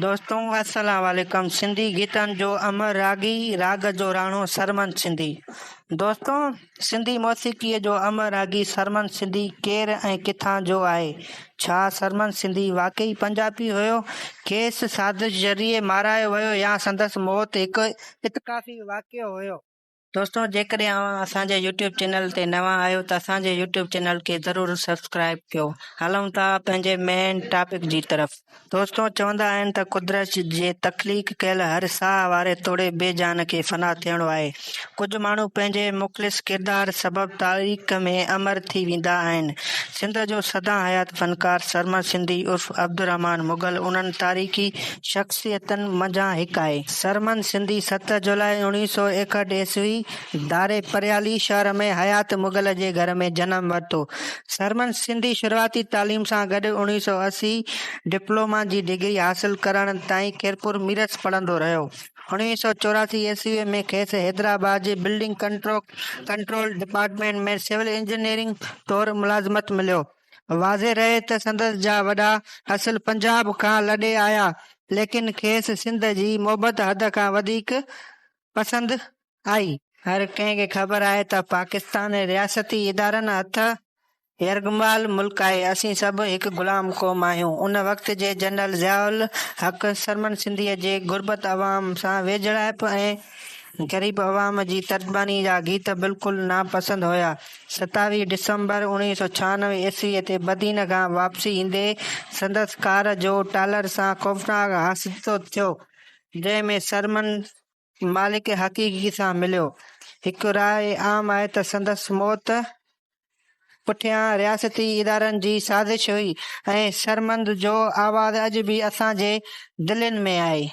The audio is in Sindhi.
دوستو السلام عليڪم سنڌي گيتن جو امر راڳي راڳ جو راڻو سرمن سنڌي دوستو سنڌي موسيقيء جو امر راڳي سرمن سنڌي ڪير ۽ ڪٿان جو آهي ڇا سرمن سنڌي واقعي پنجابي هيو کيس سازش ذريعي مارايو ويو يا سندس موت هڪ اتقافي واقعو هيو. دوستو جيڪڏهن اوهان اسان جي يوٽيوب چينل تي نوان آهيو ته اسان جي يوٽيوب چينل کي ضرور سبسڪرائب ڪيو هلون ٿا پنهنجي مين ٽاپڪ جي طرف. دوستو چوندا آهن ته قدرت جي تخليق ڪيل هر ساهه واري توڙي بي جان کي فنا ٿيڻو آهي. ڪجهه ماڻهو پنهنجي مخلص ڪردار سبب تاريخ ۾ امر ٿي ويندا آهن. سنڌ جو سدا حيات فنڪار سرمد سنڌي عرف عبدالرحمان مغل انهن تاريخي شخصيتن منجهان هڪ آهي. سرمد سنڌي ست جولاء 1961 عيسوي ڌاري پريالي شهر ۾ حيات مغل جي گهر ۾ جنم ورتو. سرمد سنڌي شروعاتي تعليم سان گڏ 1980 ڊپلوما جي ڊگري حاصل ڪرڻ تائين خيرپور ميرس پڙهندو رهيو. 1984 عيسوي ۾ کيس حيدرآباد جي building control department ۾ civil engineering طور ملازمت مليو. واضح رهي ته سندس جا وڏا اصل پنجاب کان لڏي آيا ليڪن کيس سنڌ جي محبت حد کان وڌيڪ پسند آئي. هر ڪنهن کي خبر آهي ته پاڪستان رياستي ادارن هٿ يرغمال ملڪ آهي، اسين سڀ هڪ غلام قوم آهيون. ان وقت جي جنرل ضياء الحق سرمن سنڌيء جي غربت عوام سان ويجهڙائپ ۽ غريب عوام جي ترجماني جا گيت بلڪل ناپسند هيا. 27 ڊسمبر 1996 عيسويء تي بدين کان واپسي ايندي سندس ڪار جو ٽالر سان خوفناڪ حادثو ٿيو، جنهن ۾ سرمن مالڪ حقيقي سان مليو. هڪ راء عام آهي ته سندس موت پٺيان رياستي ادارن جي سازش هئي ۽ سرمند جو آواز اڄ به اسان جي دلين ۾ آهي.